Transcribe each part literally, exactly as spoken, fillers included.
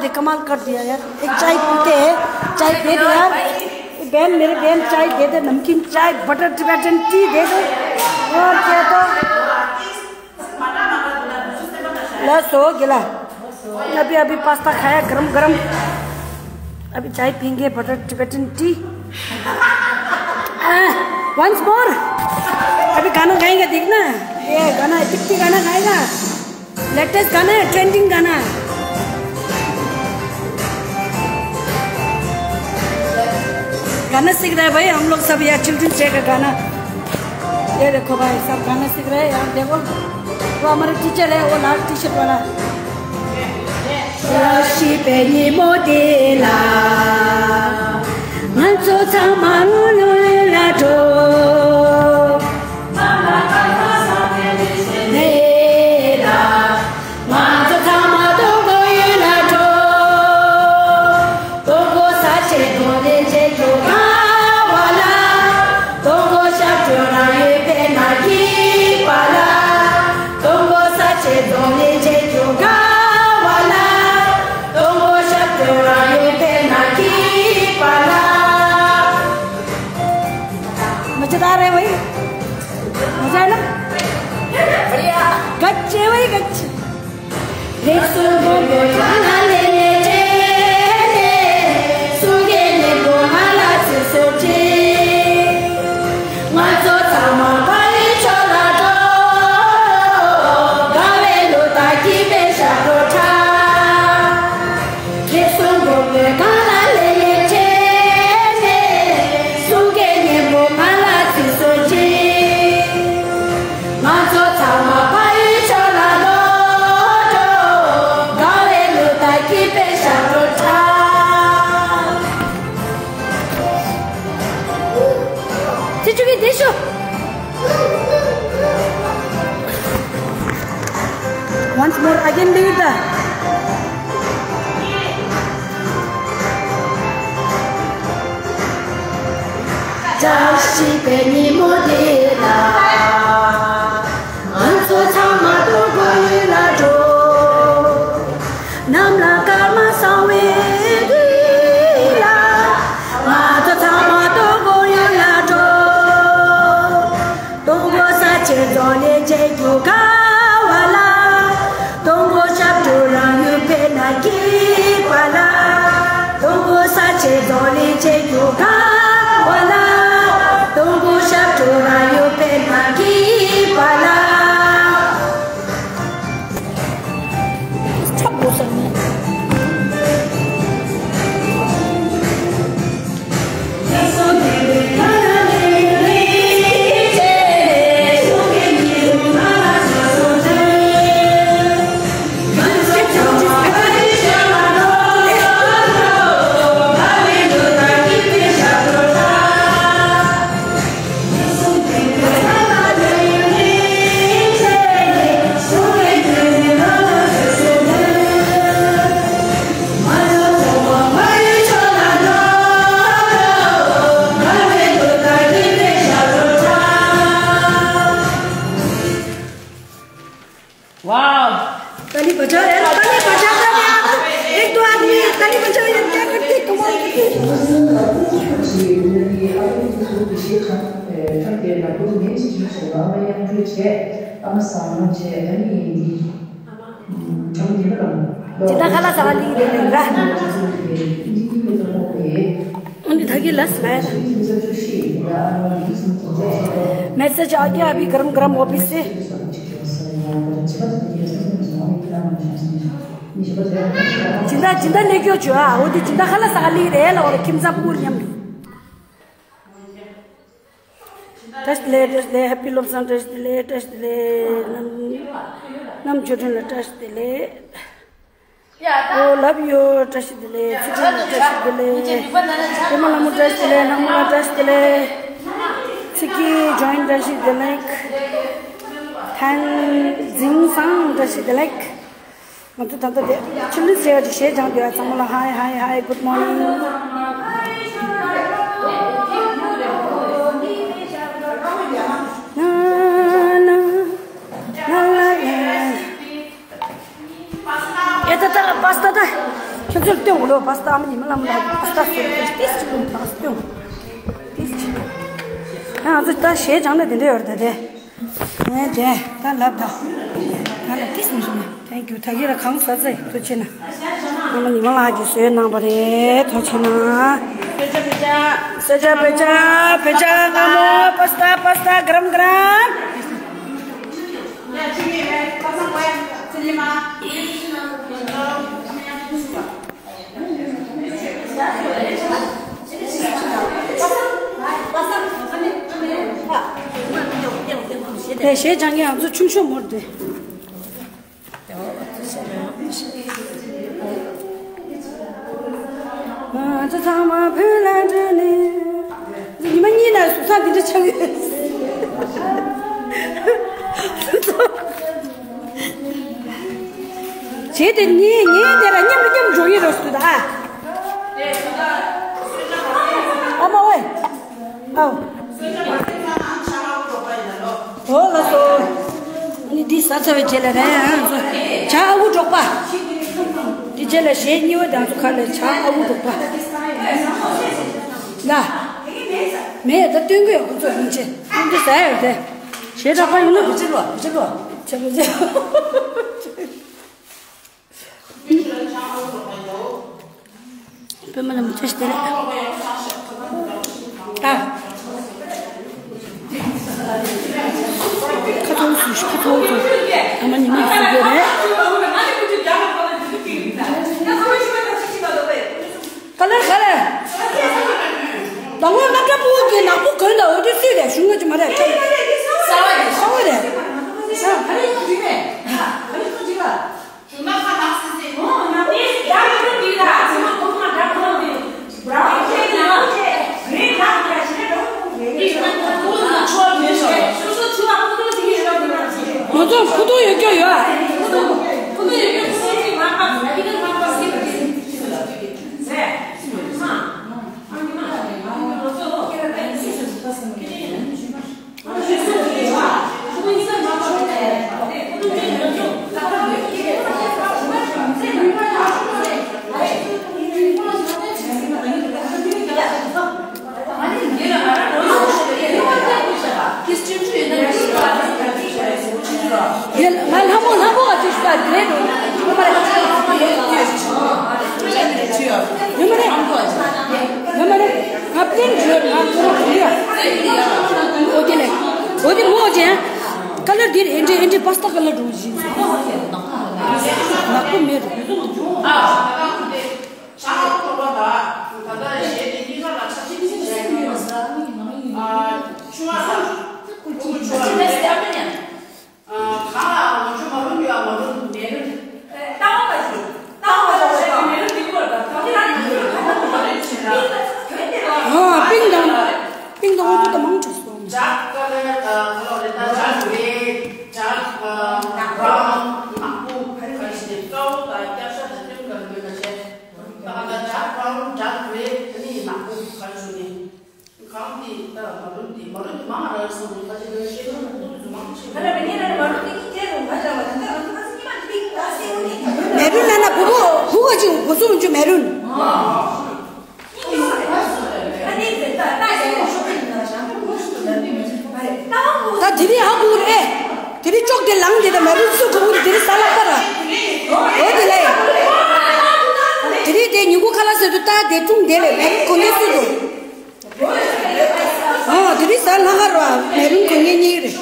ये कमाल कर दिया यार। एक चाय पीते हैं, चाय दे दे यार। बहन, मेरे बहन, चाय दे दे, नमकीन चाय, बटर टिबेटन टी दे दे। और क्या तो। ल सो गेला। अभी, अभी पास्ता खाया गरम गरम। अभी चाय पियेंगे, butter Tibetan tea. Once more. अभी गाना गाएंगे, देखना। ये गाना, टिक टिक गाना गाएगा। लेटेस्ट गाना है, ट्रेंडिंग गाना है। गाना सीख रहे हैं भाई हम लोग सब, यार, चिल्ड्रंस डे का गाना। ये देखो भाई, सब गाना सीख रहे हैं, यहाँ देखो। वो हमारा टीचर है, वो लाल टी शर्ट वाला। Yashi peni modela, manzo tamaru la do. Nela, manzo tamaru la do. Tongo sache dole je to kawala. Tongo shapyo na ye pe na ki pala. Tongo sache dole je to kawala. Tongo shapyo na ye pe na ki pala. मजेदार है भाई, मजा है ना? बढ़िया। गच्चे भाई, गच्चे। Once more, again, Devita. Jashi peni modela, anso chama to goyela do. Namla kama sawe dila, ma to chama to goyela do. Tongo sache zole je kyo kawala. Tongo shaptura yu pe na ki pala. Tongo sache zole je kyo kawala. Tongo shaptura yu pe na ki pala. वाह। ताली बजाओ यार, ताली बजाता है आप। एक दो आदमी ताली बजाओ यार, क्या करते हैं, कमाल करते हैं। जिंदा खाला सवाल ही नहीं रहा। उन्हें धागे लस लाया था। मैसेज आ गया अभी गरम गरम ऑफिस से। जिंदा, जिंदा लेके हो चुका, वो तो जिंदा खाला साली रे, और किम सा पूर यम। Touch the latest, the happy love song, touch the latest, the nam, nam children, touch the late. Oh, love you, touch the late, touch the late. Kima namu touch the late, namu touch the late. Siki join touch the link. Than zing sang touch the link. Matu tanta de. Children say, share jang de, samala, hi, hi, hi, good morning. Na, na, na, na, na. Eta ta, pasta ta. ཅིག་སྟོན་གོ་ལོ། པ་སི་ཏ་ཨ་མ་ཉི་མ་ལ་མ་ལ་པ་སི་ཏ་སོ་རེ་ཏིས་ཅིག་སྟོན་ཏང་སྟོན་ཏིས་ཅིག་ཡང་ང་ཚོ་ད་གཞས་སྦྱངས་ན་དེ་འདྲ་ཡོད་རེད་ད་དེ། ངས་དེ་ད་ལབ་ད། ང་ལ་ཏིས་མི་ཤེས་ན། Thank you། ད་གི་ལ་གང་ཟ་ཟེ་ཐུགས་ཆེ་ན། ཨ་མ་ཉི་མ་ལགས་ཀྱིས་བཟོས་གནང་བ་རེད། ཐུགས་ཆེ་ན། བེ་ཅ་བེ་ཅ་བེ་ཅ་སྔ་མོ་པ་སི་ཏ་པ་སི་ཏ་ག་རམ་ག་རམ། དེ་གཞས་སྦྱང་མཁན་ང་ཚོ་ཆུང་ཆུང་མོར་དེ། ང་ཚོ་ཚང་མ་བོད་ལ་འགྲོ་ནས། ཉི་མ་གཉིས་ནས་གཟུགས་ས་འདི་འདྲ་ཆགས་ཡོད། བྱས་ཏེ་ངས་ངས་དེ་ལ་མཉམ་དུ་མཉམ་འགྲོ་ཡི་རོ་སུ་ད་ཨ། ཨ་མ་ཝེ། ཨའོ། ཨོ་ལགས་སོ། ཨ་ནི་འདི་ཟ་ཚར་བའི་རྗེས་ལ་རེད་ཨང་ཚོ། བྱ་ཨ་ཁུ་འབྲོག་པ། འདི་རྗེས་ལ་གཞས་གཉིས་པ་དང་ཚོ་ཁ་ལ་བྱ་ཨ་ཁུ་འབྲོག་པ། ལ། མེད་ད་སྟོན་གི་ཡོད་ཁོ་ཚོ་ཡིན་ཆེ། སྟོན་གི་ཟ་ཡོད་དེ། གཞས་འདྲ་པ་ཡིན་ན། བུ་ཅི་ལོ་བུ་ཅི་ལོ། བྱ་བུ་ཅི། པད་མ་ལ་མི་ཚེ་ཞིག་དེ་རེད། ད། ཁ་ཐོག་སུ་ཁ་ཐོག་སུ། ཨ་མ་ཉི་མ་སུ་དགོས་རེད། ག་ལེར་ག་ལེར། ད་ངོ་སྣ་ཁྲ་ཕུ་གི་ནག་པོ་གོན་ད་འོ་དེ་སུས་རེད་ཞུ་ང་ཅི་མ་རེད། ས་བ་རེད། ས་བ་རེད། ས་བ་རེད། ང་ཚོ་ཕུ་ཐུང་ཡོད་སྐྱོ་ཡོད། ཡ། ང་ལྷ་མོ་ལྷ་མོ་ག་ཅིག་ཤ་དེ་རེད་འགྲོ། ཡོད་མ་རེད། ཡོད་མ་རེད། ཡོད་མ་རེད། ང་བསྟན་བྱོས་ང་ཁོ་རང་ཡ། ཨོ་དེ་ལས། ཨོ་དེ་མོ་ཅན། ཀ་ལར་དེ་རེད། ཨེ་འདྲ་ཨེ་འདྲ་པ་སི་ཏ་ཀ་ལར་འགྲོ་བཞིན། ནག་པོ་མེད་རེད། ཆུང་བ་ལ། ཆུང་བ་ལ། གང་ལ་ང་ཚོ་མ་རུང་ཡོད་མ་རུང་མེ་རུང་། ལྟ་བ་ཞིག་ལྟ་བ་ཞིག་མེ་རུང་འདི་སྐོར་དང་གང་ལ་ཡོད་གང་ལ་མ་རུང་བྱེད་ན། ཨ། པིང་དང་། པིང་དང་ཨོ་ཏོ་དང་མང་ཆེ་སོང་། ཇག་ཀ་ལར་ཁ་ལོ་རེ་ད་ཇག་རེད། ཇག་བྷ་རའུན་ནག་པོ་ག་རེ་ཞིག་ནས་ཀའོ་དང་སྐྱབས་ཤ་དང་སྟོན་ག་རེ་མེད་པ་བྱས། ད་ག་ད་ཇག་བྷ་རའུན་ཇག་རེད། ཨ་ནི་ནག་པོ་ག་རེ་ཞིག་ནས། གང་དེ་ད་མ་རུང་དེ་མ་རུང་དེ་མང་རང་སོང་ནས་ཁ་ཆེ་ལོས་ཤེས་ན་མ་གཏོགས་དེ་ཚོ་མང་ཆེ་ཁ་ལ་མི་ཉན་ན་མ་རུང་དེ་གི་སྐྱེ་རུང་ང་ལ་བ་ད་ང་ཚོ་ང་ཚོ་ཉི་མ་དེ་ང་སེ་འོ་ནས། མེ་རུན་ན་ན་བུ་བུ་བུ་ག་ཅིག་བུ་སུ་འཇུ་མེ་རུན། ཨ་ནི་དེ་ད་ད་ཡང་ཤོག་གི་ན་ཞང་གི་ངོ་ཤུ་ད་ནི་མ་ཅི་ད་རེད་ད་བུ། ད་དེ་རིང་ཧ་གོ་རེད། དེ་རིང་ཅོག་དེ་ལངས་དེ་ད་མེ་རུན་སུ་ག་བུ་དེ་རིང་ས་ལག་པ་ར། འོ་དེ་ལས། དེ་རིང་དེ་ཉིན་གུང་ཁ་ལག་ཟེར་དུས་ད་དེ་ཀྲུང་དེ་ལས་མེ་རུན་གོན་དེ་སུ་འདུག་ཨོ། དེ་རིང་གཟའ་ལྷག་དཀར་བ་མེ་རུན་གོན་མཁན་གཉིས་རེད།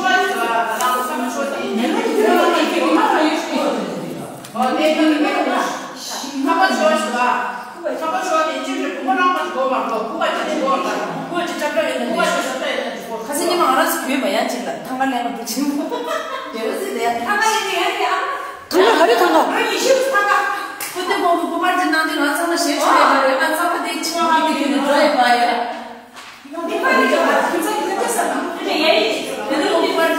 ཁ་སང་ཉི་མ་ང་རང་ཚོ་བོད་མ་ཡ་གཅིག་ལ་ཐང་ག་ལེན་པ་འདུག་ཅིང་། དེ་བ་སི་ལས་ཐང་ག་ལེན་ནི་ཡ་ལེ་ཨ། ཐང་ག་ག་རེ་ཐང་ག་ང་ཡི་ཤི་ཐང་ག་ཁོ་ཏེ་མོ་གི་བུ་པར་ཅི་གནང་དེ་ང་ཚང་མ་ཞེ་ཆུ་ཡོད་པ་རེད། ང་ཚང་མ་དེ་ཆུ་ང་དེ་ཁྱོད་ནི་འགྲོ་ཡོད་པ་ཡོད། ང་བུ་པར་ཅི་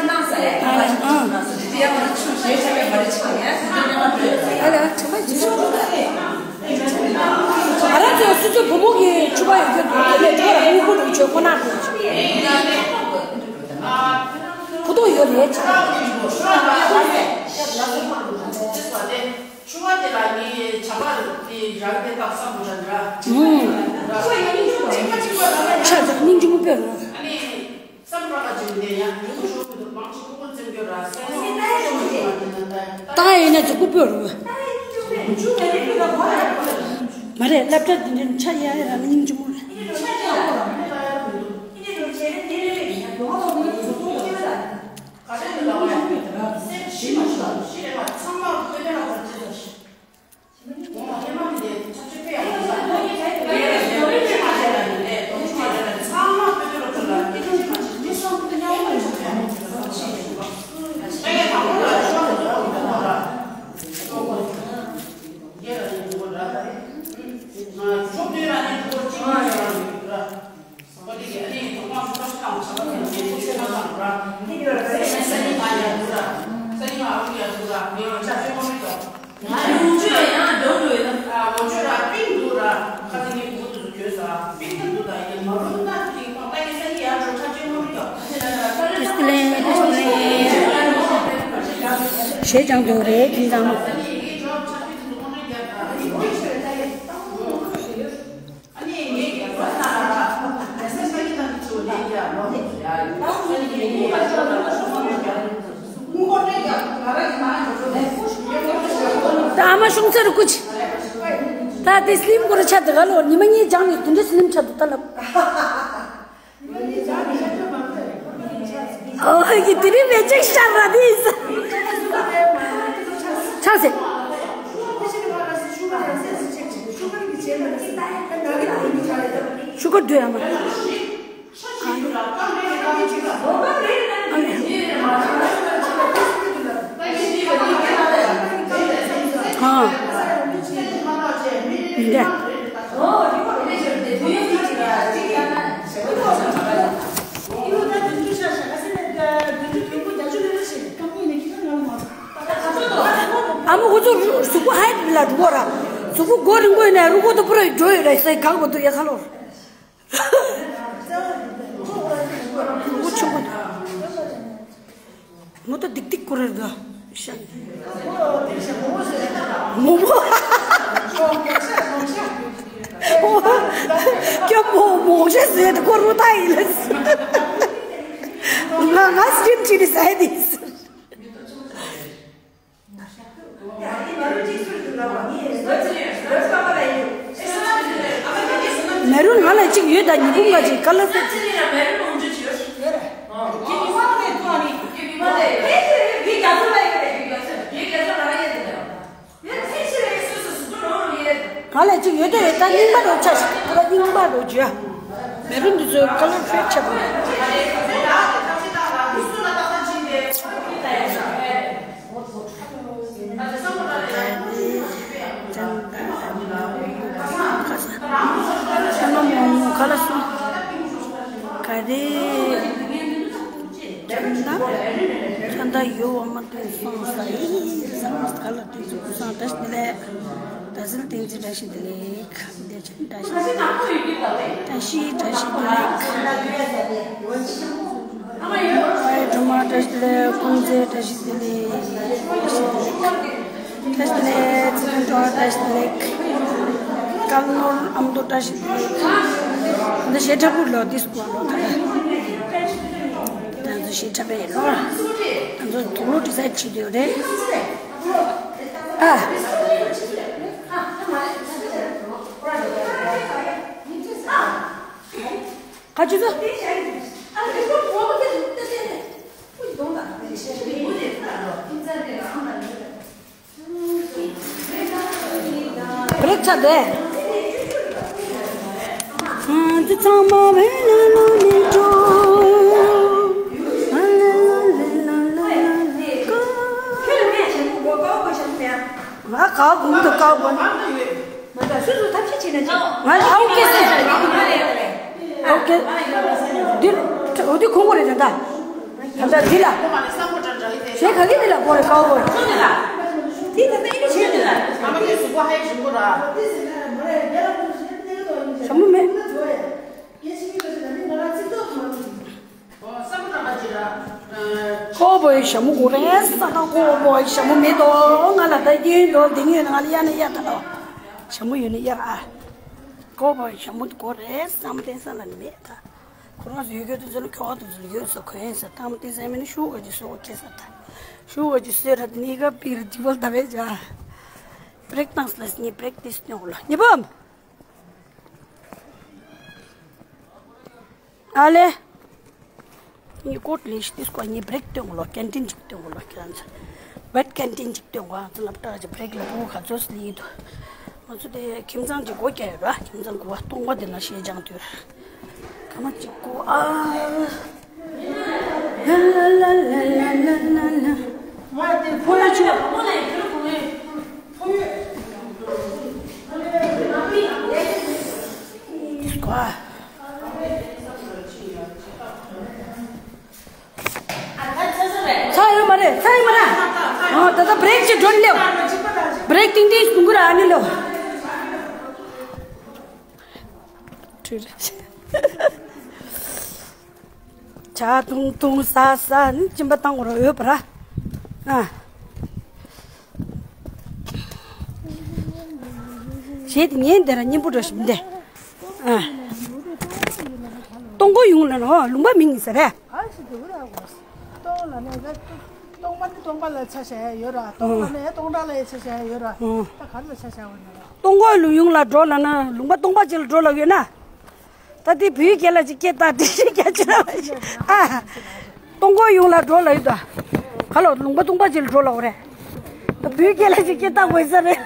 གནང་ས་ཡ་ཐང་ག་ཅི་ཐང་ག་སུ་དེ་ཡ་ང་ཆུ་ཞེ་ཆ་ཡོད་པ་རེད། ཆུ་ཡ་སུ་དེ་ནས་ང་འགྲོ་ཡོད་ས་ཡ། ང་ལ་ཐང་ག་ཅི་ཆུ་ང་རང་ཚོ་སུ་ཚོ་བུ་མོ་གི་ཆུ་བ་ཡོད་རྒྱུ་འདུག་དེ་ལས་ཁྱོད་རང་མི་བུ་རུ་ཆོས་ཁོ་ན་འགྲོ་ཆུ། ཕུ་ཐུང་ཡོད་རེད་ཅེས། ཆུ་བ་དེ་ལ་ངའི་བྱ་བ་དེ་རག་དེ་དག་བསམ་བློ་ར་འདྲ། ཨུམ། གཅིག་པ་གཅིག་པ་ལ་ཡ། ཆ་ཚང་སྙིང་རྗེ་མོ་དཔེ་རུ། ཨ་ནི་བསམ་བློ་ར་གཅིག་དེ་ཡང་ཉུང་ཤོས་ཀྱི་དུ་མང་ཆེ་ཀུ་ཀུ་བཙན་བྱོལ་ར་སེ་སེ་ཏ་ཡ་ཡོང་གི་མ་དེ་ན་ཏ་ཡ། ཏ་ཡ་ཡིན་ན་ཅིག་ཀུ་དཔེ་རུ། མ་རེད། སློབ་གྲྭ་དེ་འདྲའི་ཆ་ཡ་ཡ་ར་སྙིང་རྗེ་མོ་རེད། ཞེས་ཀྱང་འདུག་རེད། དེང་སང་། ད་ཨ་མ་ཤོང་ཚར་ཀུ་ཅི། ད་དེ་སི་ལིམ་སྐོར་ཆ་དེ་ག་ལོ་ཉི་མ་གཉིས་སྦྱངས་ནས་དེ་འདྲ་སི་ལིམ་ཆ་འདུག་ད་ལབ། ཨོ་ཧེ་གི་དེ་རིང་མེ་ཅིག་ཤར་ར་དེ་ཡིན་ས། ཆགས་སེ། ཤུ་གར་དུ་ཡ་མ། ཨ། མི་འདྲ། ཨ་མ་ཁོ་ཚོ་གཟུགས་པོ་ཧའི་ལ་འགྲོ་ར། གཟུགས་པོ་མགོ་རིང་པོ་ཡིན་ན་རུ་ཁོ་དང་པོ་ར་འགྲོ་ཡོད་རེད་ཟེར་གང་གོ་འདུག་ཡ་ཁ་ལོར། མགོ་ཆུང་པོ་འདུག་མོ་ཏོ་ཏིག་ཏིག་ཁོ་རེ་འདུག་ཤ། མོ་མོ། ཁྱོད་མོ་མོ་ཤ་ཟེར་ཏེ་ཁོ་རུ་ད་ཡིན་ལ། ང་ང་སི་ཊིམ་བྱས་ཏེ་ཟ་ཡ་དེ་ཡིན། མེ་རུ་ང་ལ་གཅིག་ཡོད་ད། ཉི་འབུམ་ང་གཅིག་ཀ་ལར་སེ། ང་ལ་གཅིག་ཡོད་ད་ཡོད་ད། རྙིང་པ་རོ་ཆ་ཞིག་ད་རྙིང་པ་རོ་བརྗོད། མེ་རུ་འདི་ཚོའི་ཀ་ལར་ཕེད་ཆེ་པོ། ཁ་ལ་སོང་། ག་རེ། ཁྱེད་ད། ཁྱེད་ད་ཡོད་བ་མ་དེ་སོང་ས་ཡིན་ས་མ་ག་ལ་དེ་ཚོ་སྐུ་སང་བཀྲ་ཤིས་བདེ་ལེགས། ད་ཟིལ་ཏིང་འཛིན་བཀྲ་ཤིས་བདེ་ལེགས། བདེ་ཆེན་བཀྲ་ཤིས་བདེ་ལེགས། བཀྲ་ཤིས་བཀྲ་ཤིས་བདེ་ལེགས། ཨ་ཡེ་སྒྲོལ་མ་བཀྲ་ཤིས་བདེ་ལེགས། ཀུན་མཛེས་བཀྲ་ཤིས་བདེ་ལེགས། བཀྲ་ཤིས་བདེ་ལེགས། བཀྲ་ཤིས་བདེ་ལེགས། ཚེ་བརྟན་སྒྲོལ་མ་བཀྲ་ཤིས་བདེ་ལེགས། སྐལ་ནོར་ཨ་མདོ་བཀྲ་ཤིས་བདེ་ལེགས། ད་ཞེ་དྲག་པོ་ལོ་དིས་ཀོ་ལོ་ད། ད་ཚོ་ཞེ་དྲག་པའི་ལོ། ད་ཚོ་དུག་ལོ་དྲི་ས་བྱེད་དུས་རེད། ཨ། ཁ་ཆུ་ཚོ། རེད་ཆ་དེ། ང་ཚོ་ཚང་མ་བོད་ལ་ལོག་ནས་འགྲོ། ལ་ལ་ལ་ལ་ལ་ལ་ལ་ལ། ང་ག་གུང་དུ་ཀའོ་བོ། ང་ལ་ཨོ་ཀེ་སེ། ཨོ་ཀེ། འདི་འོ་འདི་ཁོང་ཁོ་རེད་ད། ད་ལྟ་འདི་ལ། གཞན་ག་གེ་འདི་ལ་གོ་རེ་ཀའོ་བོ། ཞྭ་མོ་མེད། ཀའོ་ ཀོ་བོའི་ཞྭ་མོ་དགོས་རེད་ས་ད། ཀོ་བོའི་ཞྭ་མོ་མེད་དོ། ང་ལ་ད་རྒྱུན་དོ་འདི་ཉོས་ན་ང་ལ་གཡར་ན་གཡར་ད་ལོ། ཞྭ་མོ་ཡོད་ན་གཡར་ཨ། ཀོ་བོའི་ཞྭ་མོ་དགོས་རེད་བསམ་བསྟན་ས་ལ་ནི་མེད་ད། ཁོ་རང་ཚོ་ཡོད་གི་དུ་ཚོ་ལ་ཁྱོ་ག་དུ་ཚོ་ལ་ཡོད་ས་ཁོ་ཡིན་ས་བསམ་བསྟན་ས་མེད་ན་ཤུ་ག་ཅི་སོ་ག་ཁེ་ས་ད། ཤུ་ག་ཅི་སོ་ར་ནི་ག་པིར་ཇི་བལ་ད་བས་ཇ། བྷི་རེག་བཏང་ས་ལ་ངས་བྷི་རེག་ཏིས་སྟོན་གོ་ལ་ཉི་བམ། ཨ་ལེ། ངས་ཀོ་ཊི་ལས་ཤི་ཏིས་ཀོ་ངས་བྷི་རེག་སྟོན་གོ་ལ་ཀན་ཊིན་ཅིག་སྟོན་གོ་ལ་ཁྱེད་རང་ཚོ། ཝེད་ཀན་ཊིན་ཅིག་སྟོན་གོ་ང་ཚོ་སློབ་གྲྭ་ཅིག་བྷི་རེག་ལ་བུ་ག་ཚོད་སླེབས་འདུག་ང་ཚོ་དེ་ཁྱིམ་ཚང་ཅིག་སྒོ་རྒྱག་ཡོད་ར། ཁྱིམ་ཚང་གོ་བ་སྟོང་པ་དེ་ན་ཤེས་ཅང་དུས། ག་མ་ཅིག་གོ་ཨ། ལ་ལ་ལ། ཕོ་ཡོད་ཆུ། ཏིས་ཀོ་ཨ། ཚར་ཡོད་མ་རེད། ཚར་ཡོད་མ་རེད། ཨ་ད་ལྟ་བྷི་རེག་ཅིག་འགྲོ་ནི་ལེའོ། བྷི་རེག་ཏིང་ཏིང་གུང་གུ་ར་ཨ་ནི་ལེའོ། ཇ་འཐུང་འཐུང་ཟ་ཟ་ནི་གཅིན་པ་བཏང་དགོས་ར་ཡོད་པ་ར། ཨ། གཞས་དེ་ཉན་དེ་ར་སྙན་པོ་འགྲོ་ཞིག་མི་འདུག་ཨ། སྟོང་མགོ་ཡུང་ལ་ནོ་ལུང་པ་མིང་ཡིན་ས་རེད། ག་ཞིག་འདུག་ར་གོ། སྟོང་ལ་ནས་ད་སྟོང་པ་ནི་སྟོང་པ་ལ་ཆ་བཞག་ཡ་ཡོད་ར། སྟོང་ལ་ནས་སྟོང་ཕྲག་ལ་ཡ་ཆ་བཞག་ཡ་ཡོད་ར། ད་ག་ལ་ཆ་བཞག་འོ་ན་ར། སྟོང་མགོ་ལུང་ཡུང་ལ་འགྲོ་ལ་ན་ལུང་པ་སྟོང་པ་ཅིག་ལ་འགྲོ་ལ་ཡོད་ན། ད་དེ་བུའི་སྐད་ལ་ཅིག་སྐད་བཏགས་དེ་ཞིག་རྒྱ་ཆེ་ན་ཨ། སྟོང་མགོ་ཡུང་ལ་འགྲོ་ལ་ཡོད་ད། ག་ལོ་ལུང་པ་སྟོང་པ་ཅིག་ལ་འགྲོ་ལ་འོ་རེད། ད་བུའི་སྐད་ལ་ཅིག་སྐད་བཏགས་དགོས་ས་རེད།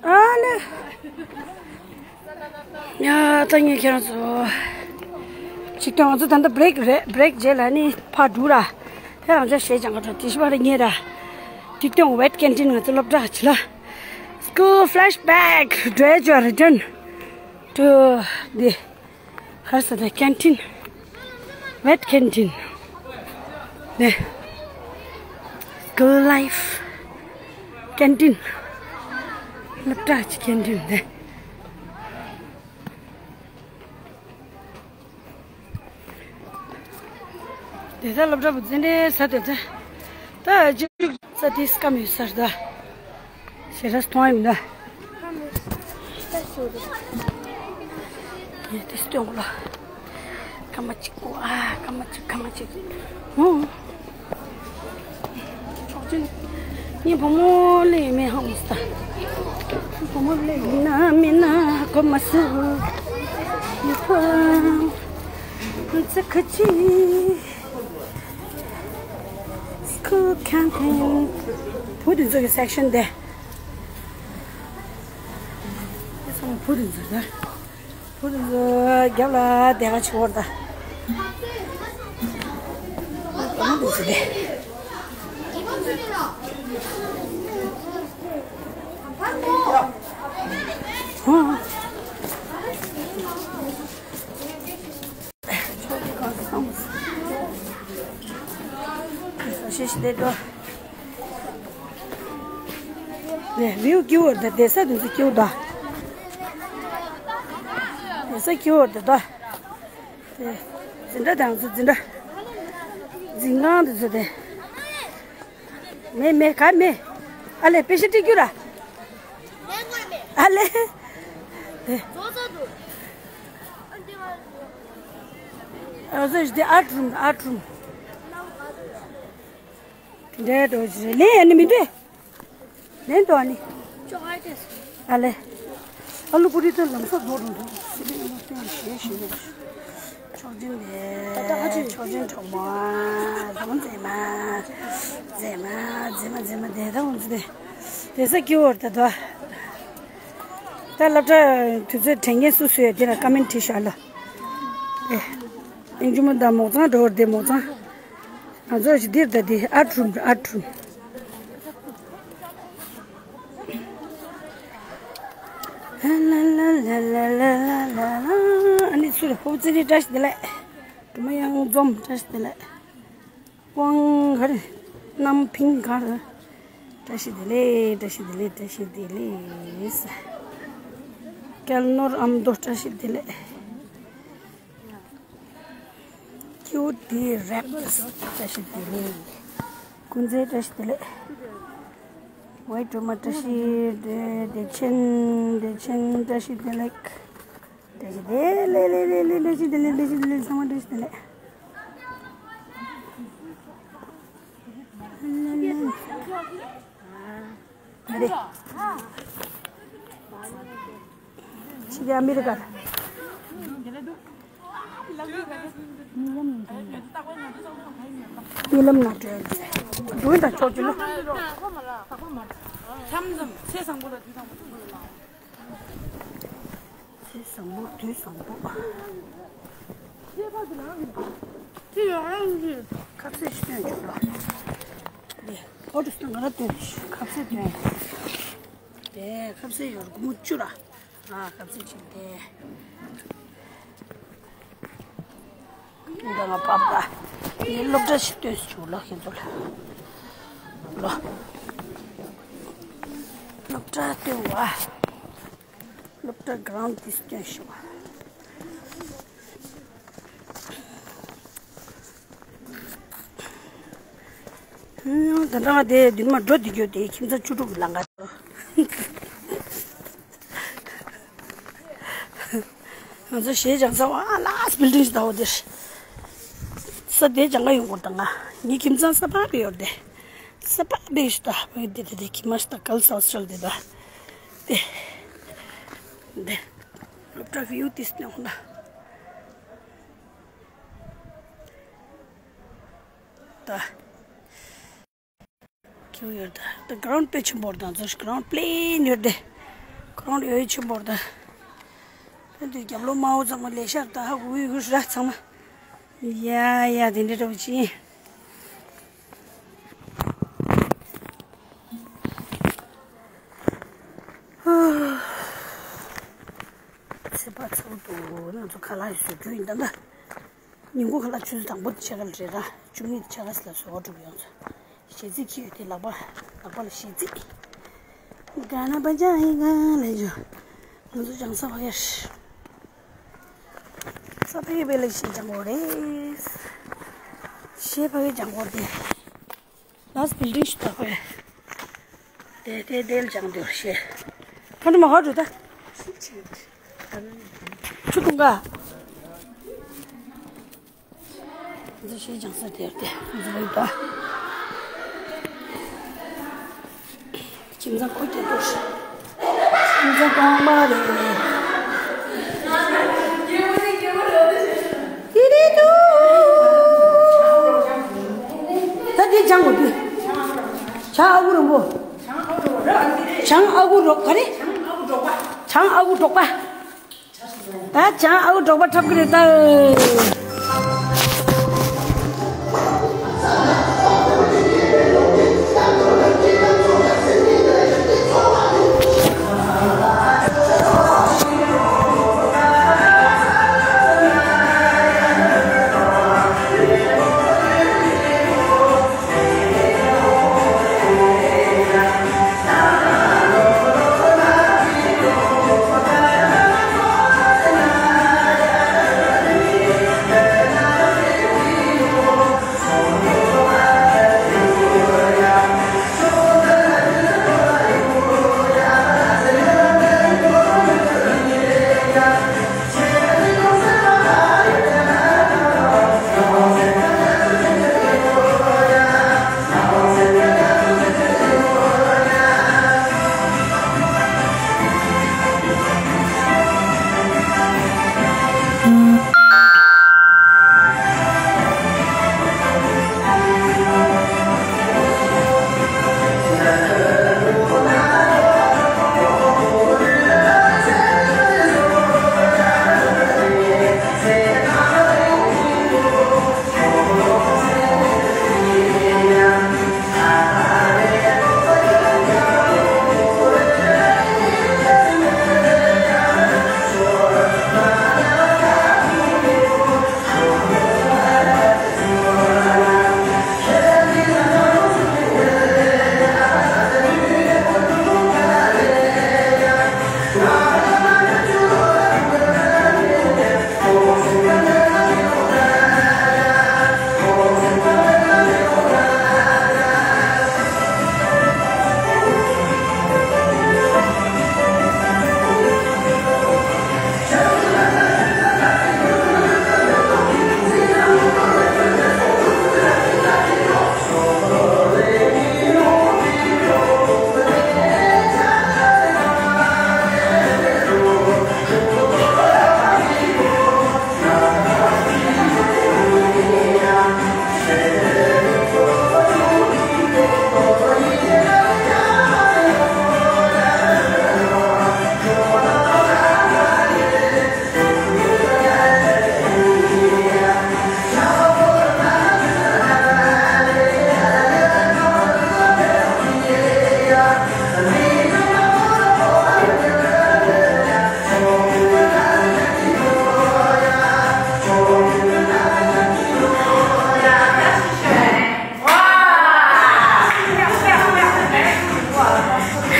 ཨ་ལེ། ཡ་ད་ངས་ཁྱེད་རང་ཚོ། ཅིག་ཏུ་ང་ཚོ་ད་ལྟ་བྷི་རེག་རེད། བྷི་རེག་རྗེས་ལ་ནི་ཕར་འགྲོ་ར། ཁྱེད་རང་ཚོ་གཞས་སྦྱང་ག་འགྲོ་དེ་ཤི་བ་རེ་ཉེ་ར། ཅིག་ཏུ་ཝེད་ཀན་ཊིན་ང་ཚོ་སློབ་གྲྭ་ཅི་ལ། School flashback, gradual return to the ཧར་ས་ད་ཀན་ཊིན། ཝེད་ཀན་ཊིན། ནས། School life. ཀན་ཊིན། སློབ་གྲྭ་གི་ཀན་ཊིན་ནས། དེ་ད་སློབ་གྲྭ་བུ་འཛིན་གྲྭའི་ས་དེ་ད། ད་ཅིག་ས་དེ་སྐམ་ཡོད་སར་ད། ཞེ་ར་སྟོང་ཡིན་ད། ཡེ་དེ་སྟོན་གོ་ལ། ཀ་མ་ཅིག་གོ་ཨ་ཀ་མ་ཅིག་ཀ་མ་ཅིག་ཧུང་། ཆོག་ཅིག་ངའི་བུ་མོ་ལས་མེད་ཧང་མི་སྟ། བུ་མོ་ལས་མེད་ན་མེད་ན་གོ་མ་སུ། ཡུ་ཕ། ཚེ་ཁ་ཅིག School canteen. བུ་དེ་ཚོ་གི་སེག་ཤན་དེ། དེ་ཚོ་བུ་དེ་ཚོ་དེ། བུ་དེ་ཚོ་རྒྱབ་ལ་དེ་ག་ཆི་བོར་ད། བུ་དེ་ཚོ་དེ། ཧུང་། ཤེས་ཤེས་བསྡད་འགྲོ། ནས་བིའུ་སྐྱིད་པོ་འདུག་བསྡད་ས་དེ་ཚོ་སྐྱིད་པོ་འདུག་བསྡད་ས་སྐྱིད་པོ་འདུག་ད། དེ་འཛིན་གྲྭ་དང་ཚོ་འཛིན་གྲྭ། འཛིན་ཁང་དེ་ཚོ་དེ། མེད་མེད་ག་མེད། ཨ་ལེ་པེ་ཤ་སྤྲད་རྒྱུ་ར། ཨ་ལེ། དེ། ཨ་ཟོས་དེ་ཨར་ཊི་རུམ་ཨར་ཊི་རུམ། འདྲེ་འགྲོ་ཞིག་ལེན་ཡ་ནི་མི་འདྲེ། ལེན་འགྲོ་ནི། ཨ་ལེ། ཨ་ལུ་ཀུ་རི་ཚོ་ལམ་སང་རྫོགས་འགྲོ་འདུག་སི་པན་ལ་སྟོན་ཞེས་ཞུས་ནས། ཆོག་མཆན་ལས། ཆོག་མཆན་གྲོགས་མོ། རོང་མཛེས་མ། མཛེས་མ་མཛེས་མ་མཛེས་མ་དེ་ད་འོང་ཚུལ་དེ། དེ་ས་སྐྱིད་པོ་རེད་ད་དོ། ད་སློབ་གྲྭ་དུས་ཚོད་དྲན་མཁན་སུ་སུ་ཡོད་དེ་ལ་ཀ་མེན་ཊི་བྲིས་ཤོག་ཨ་ལོ། ཨེ། ཨིན་ཇི་མོ་ད་མོག་ཚང་འགྲོ་བར་དེ་མོག་ཚང་། ང་ཚོ་ཞིག་འདིར་ད་དེ་ཨར་ཊི་རུམ་ཨར་ཊི་རུམ། ལ་ལ་ལ། ཨ་ནི་ཚུར་ཕོ་བོ་ཙི་རི་བཀྲ་ཤིས་བདེ་ལེགས། སྒྲོལ་མ་གཡང་འཛོམས་བཀྲ་ཤིས་བདེ་ལེགས། དབང་གར། རྣམ་ཕིང་གར། བཀྲ་ཤིས་བདེ་ལེགས། བཀྲ་ཤིས་བདེ་ལེགས། བཀྲ་ཤིས་བདེ་ལེགས། སྐལ་ནོར་ཨ་མདོ་བཀྲ་ཤིས་བདེ་ལེགས། ཏུ་དེ་རེད། བཀྲ་ཤིས་བདེ་ལེགས། ཀུན་མཛེས་བཀྲ་ཤིས་བདེ་ལེགས། ཝའི་སྒྲོལ་མ་བཀྲ་ཤིས་བདེ་བདེ་ཆེན་བདེ་ཆེན་བཀྲ་ཤིས་བདེ་ལེགས། བཀྲ་ཤིས་བདེ་ལེགས་ལེགས་ལེགས་ལེགས། བཀྲ་ཤིས་བདེ་ལེགས་བཀྲ་ཤིས་བདེ་ལེགས། ཚང་མ་བཀྲ་ཤིས་བདེ་ལེགས། ཨ་རེ། ཕྱི་རྒྱལ་ཨ་མི་རི་ཀར། རྨི་ལམ་ན་བྲོས་འདུག་ད་ཕྱོགས་བཅུ་ལ། ཚེ་བཟང་པོ་དུས་བཟང་པོ། ཁ་ཟས་ཤིག་སྟོན་བྱུང་ལ། ཨོ་ཏོ་སྟོན་ག་ར་སྟོན། ཁ་ཟས་སྟོན། དེ་ཁ་ཟས་ཡོད་རེད། སྒོར་མོ་བཅུ་ར། ཨ་ཁ་ཟས་ཅིག་དེ། འདི་ང་པགས་པ། ངས་སློབ་གྲྭ་ཞིག་སྟོན་བྱུང་ལ་ཁྱེད་ཚོ་ལ། ལོ། སློབ་གྲྭ་སྟོན་བ། སློབ་གྲྭ་གྷ་རའུན་ཌི་དེ་སྟོན་ཤོག་ཨ། ད་ལྟ་ང་དེ་མདུན་མ་འགྲོ་བསྡད་རྒྱུ་དེ་ཁྱིམ་ཚང་བཅུ་དྲུག་གི་ལམ་ཁ། ང་ཚོ་གཞས་སྦྱང་ས་བ་ལ་སི་བིལ་ཌིང་ཞིག་ད་འོ་དེར། ས་དེ་སྦྱང་ག་ཡོང་དགོས་ད་ང་། ངའི་ཁྱིམ་ཚང་ས་ཕག་པའི་ཡོད་དེ། ས་ཕག་པའི་ཞིག་ད་བོད་དེ་དེ་དེ་ཁྱིམ་མ་ཞིག་ད་གལ་སོ་སོ་དེ་ད། དེ། དེ། སློབ་གྲྭ་བིའུ་ཏིས་ནས་འོང་ད། ད། ཁྱེའུ་ཡོད་ད། ད་གྷ་རའུན་ཌི་དཔེ་ཆེན་པོ་རེད་ད། ཚོ་གྷ་རའུན་ཌི་པི་ལེན་ཡོད་དེ། གྷ་རའུན་ཌི་ཡོད་ཆེན་པོ་རེད་ད། ད་འདི་རྒྱབ་ལོགས་དམར་པོ་ཚང་མ་ལས་ཤར་ད་ཧ་གོ་གི་ཡོད་ར་ཚང་མ། ཡ་ཡ་དེ་འདྲ་འདྲ་པོ་ཅི། ཚེས་པ་ཚོགས་འདུག་ང་ཚོ་ཁ་ལག་བཟོ་རྒྱུ་ཡིན་ད་ད། ཉིན་གུང་ཁ་ལག་ཆུ་ཚོད་དང་པོ་དེ་ཕྱེད་ཀ་ལ་རེད་ར། བཅུ་གཉིས་དེ་ཕྱེད་ཀ་ལ་བཟོ་བ་འགྲུབ་ཡོང་ཚོ། གཞས་ཚིག་ཁྱི་ཡོད་དེ་ལག་པ་ལག་པ་ལ་གཞས་ཚིག་ག་ན་པ་ཅང་ཧི་ག་ལེ་ཇོ། ང་ཚོ་སྦྱང་ས་ཕ་གིར། ས་ཕ་གི་བེ་ལེ་གཞས་སྦྱང་དགོས་རེད། གཞས་ཕ་གི་སྦྱང་དགོས་དེ། ལ་སི་བིལ་ཌིང་ཞིག་ད་ཧོ་ཡ། དེ་དེ་དེ་ལ་སྦྱང་དེ་ཤེས། ཁ་འདྲ་མ་ཧ་འགྲོ་ད། ཆུ་འཐུང་ག་འདི་གཞས་སྦྱང་ས་དེར་དེ་འཛུལ་ཡོད་པ། ཁྱིམ་ཚང་ཁོ་སྐྱེ་འགྲོ་ཤི། ཁྱིམ་ཚང་གོང་མ་རེད། དེ་རེད་དོ། ད་འདི་སྦྱང་དགོས་དུས། བྱང་ཨ་ཁུ་རིང་པོ། བྱང་ཨ་ཁུ་རོགས་ག་རེ། བྱང་ཨ་ཁུ་འབྲོག་པ། ད་བྱང་ཨ་ཁུ་འབྲོག་པ་འཁྲབ་ཀྱི་རེད་ད།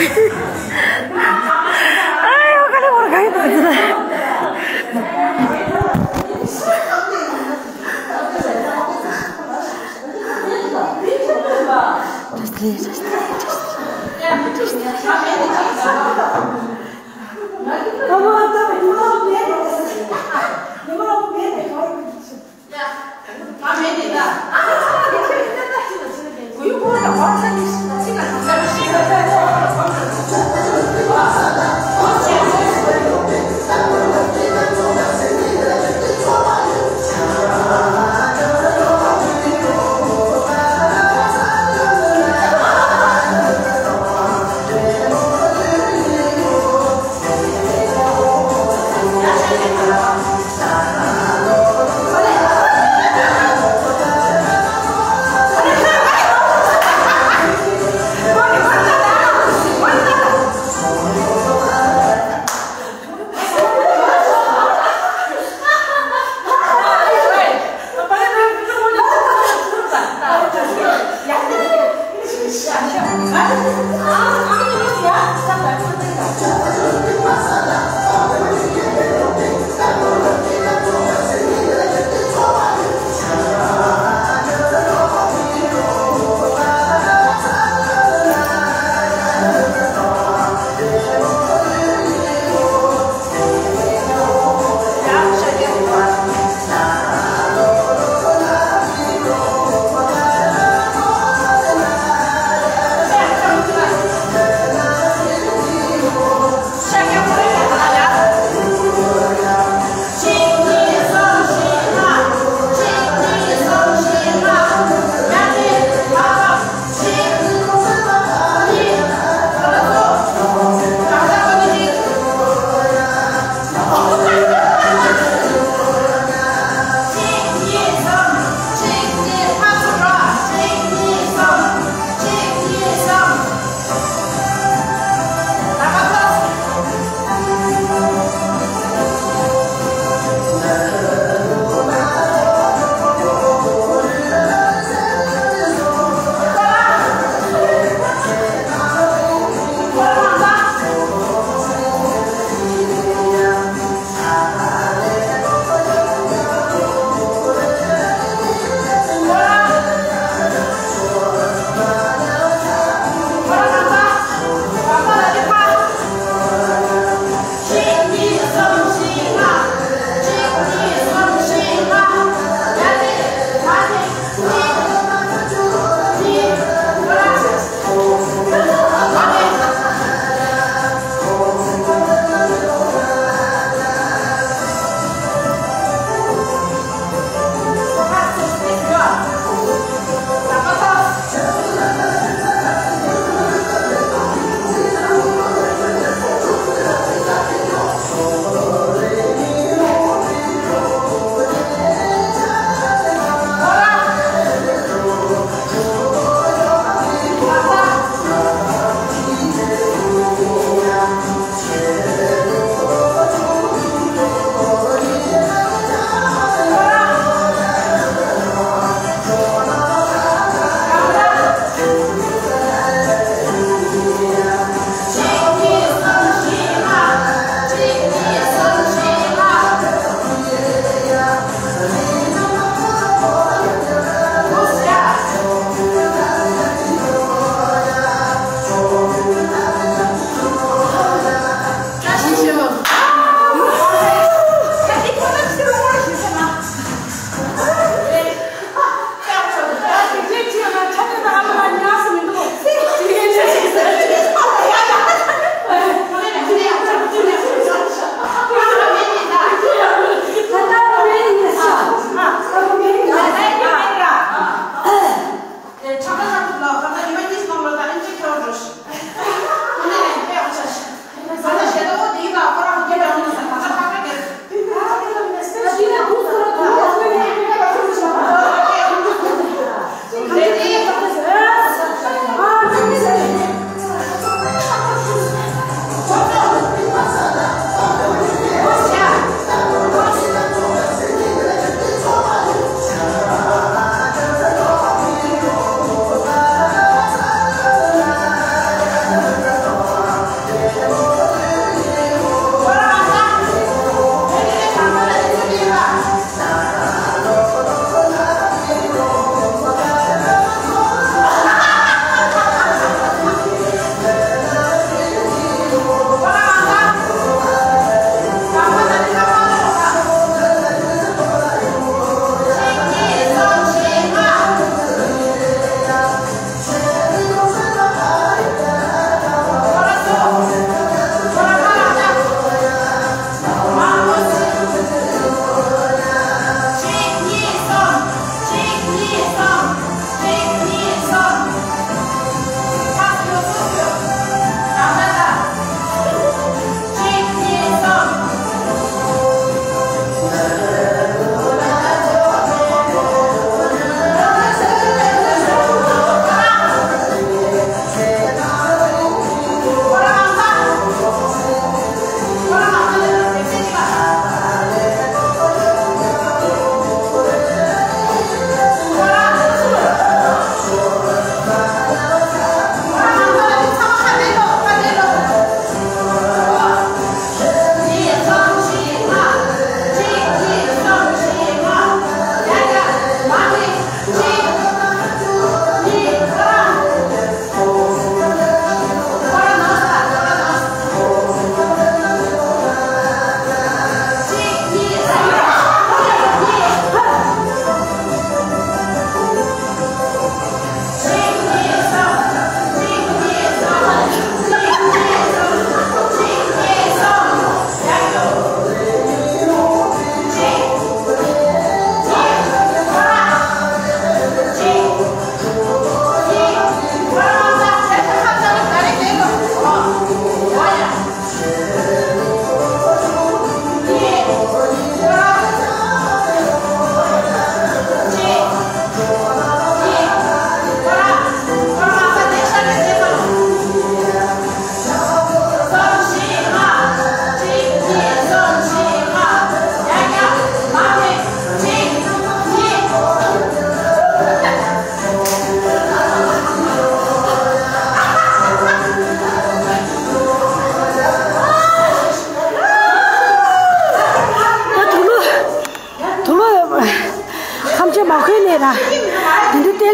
ཨ་ཡོ་ག་ལེ་བར་ག་ཡི་ད་ཟེར།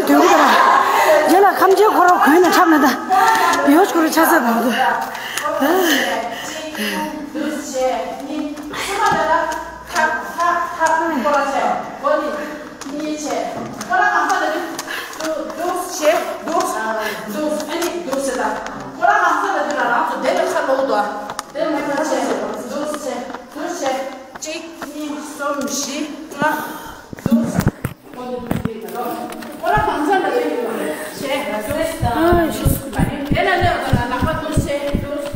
དུས་འགོ་ར། རྗེས་ལ་ཁམ་ཆེན་ཁོ་ར་གོན་ནས་འཁྲབ་ན་ད། ཡོ་ཤི་ཁོ་ར་ཆ་ས་བ་དུ། གཅིག་གཉིས། གསུམ། བཞི། ལྔ། དུ། ཁོ་ར་གང་ས་ལ་ཡོད་ཡོད་བྱས། དེ་ལ་ལས་བ་ལ་ལག་པ་འདུག་བྱས། འདུག་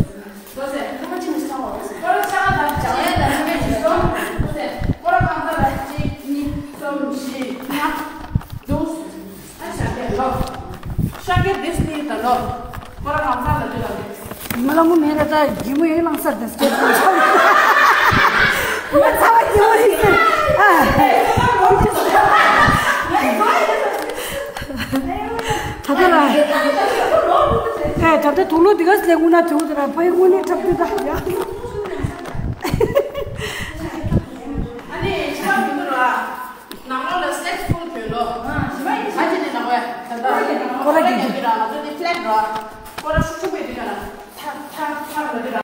འདུག་ཟེར། ཁོ་ར་ཆ་ག་ད་བྱ་ཡ་ད་ཆ་མེད་ཅིག་སོང་། འདུག་ཟེར། ཁོ་ར་གང་ས་ལ་གཅིག་གཉིས་གསུམ་བཞི་ལྔ། འདུག་ཨ་ཤ་ཀེ་ལོ། ཤ་ཀེ་དེ་སི་ལི་ད་ལོ། ཁོ་ར་གང་ས་ལ་འདུག་ལ། མ་ལ་མོ་མེ་ར་ད་རྒྱུ་མོ་ཡིན་ལང་སར་དེ་སྐྱེ་དགོས། མ་ཚ་བ་རྒྱུ་མོ་ཡིན་ཟེར། ཨ། ད་ལྟ་ལ། ཨེ་ད་ལྟ་དུག་ལོག་འདི་ག་སླེབས་དགོས་ན་དུག་དེ་ལ་ཕ་ཡི་དངོས་གནས་འཁྲབ་དུས་ད་ཡ། ཨ་ནི་ཆ་མི་འདུག་ར། ནང་ལོགས་ལ་སེག་སི་ཕུལ་གྱོན་ལོ། ཨ་ཅི་ནི་ནང་བས་ད་ལྟ་ཁོ་ར་གྱོན་དུས་ར་ང་ཚོ་ནི་ཕི་ལེག་ར། ཁོ་ར་ཤུ་ཤུ་བས་དུས་ཡ་ལ་ཐག་ཐག་ཐག་ལ་དུས་ར།